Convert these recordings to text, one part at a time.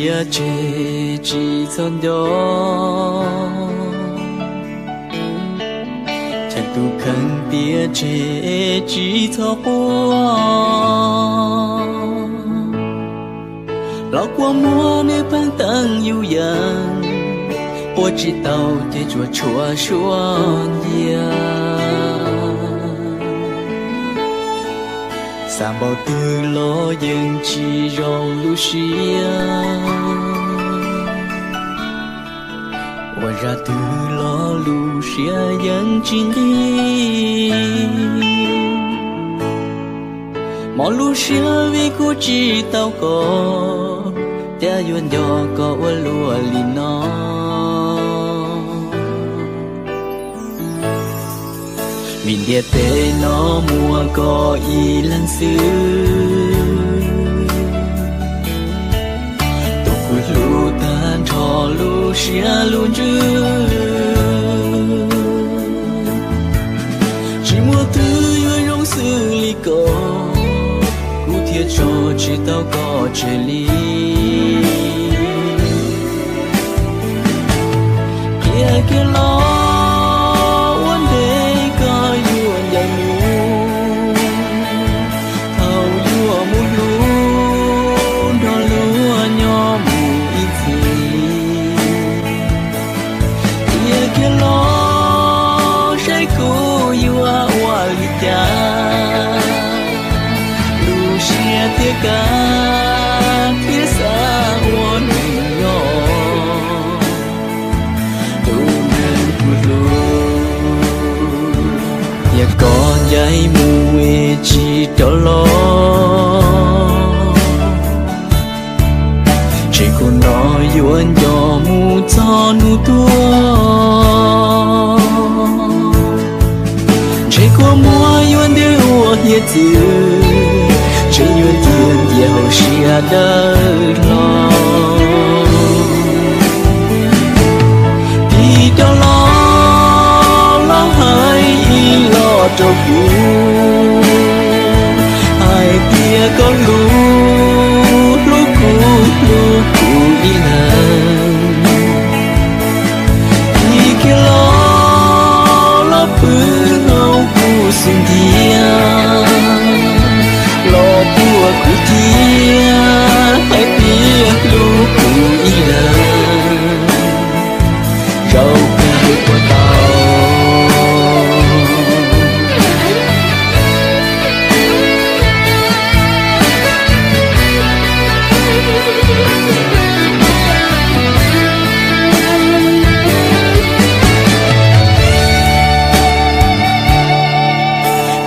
Tias tseg tsis txhob nco, cheem tus kheej tias tseg tsis txhob quaj. Los kua muag nws pheej teeb yus yees, ua tsis tau ces tsuas tshuav suab ncia. Xav npaum twg los yeej tsis zoo lub siab, ua zaj twg los lub siab yeej tsis nqig. Mob lub siab vim kuv tsis tau koj, thiab yuav nco koj ua luaj li no. Vim ntiaj teb no muaj koj ib leeg xwb, tus kuv hlub tag nrho lub siab lub ntsws. Tsis muaj twg yuav zoo xws li koj, kuv thiaj tso tsis tau koj tseg li. Qhia kiag los ua ntej koj yuav ncaim mus, thaum yuav mus hlub nrog luag nyob mus ib txhis. Qhia kiag los saib kuv yuav ua li cas, lub siab thiaj kav thiab xav ua neej nyob. Tus neeg kuv hlub, yog koj ncaim mus es tsis rov los, ntshe kuv no yuav nco mus txog hnub tuag. Ntshe kua muag yuav ntiab ua hiav txwv, ntshe yuav cia ncias hauv siab dawb hlo. Tig rov los los hais ib los rau kuv, hais tias koj hlub hlub kuv hlub kuv ib leeg. Tig kiag los los pw hauv kuv xub ntiag, los puag kuv thiab hais tias hlub kuv ib leeg. Zaum kawg puas tau?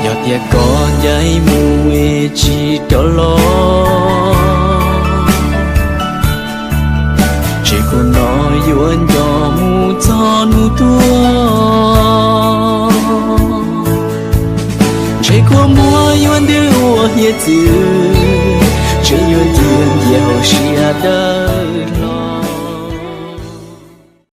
Yog tias koj ncaim mus es tsis rov los, ntshe kua no yuav nco mus txog hnub tuag. Ntshe kua muag yuav ntiab ua hiav txwv, ntshe yuav cia ncias hauv siab dawb hlo.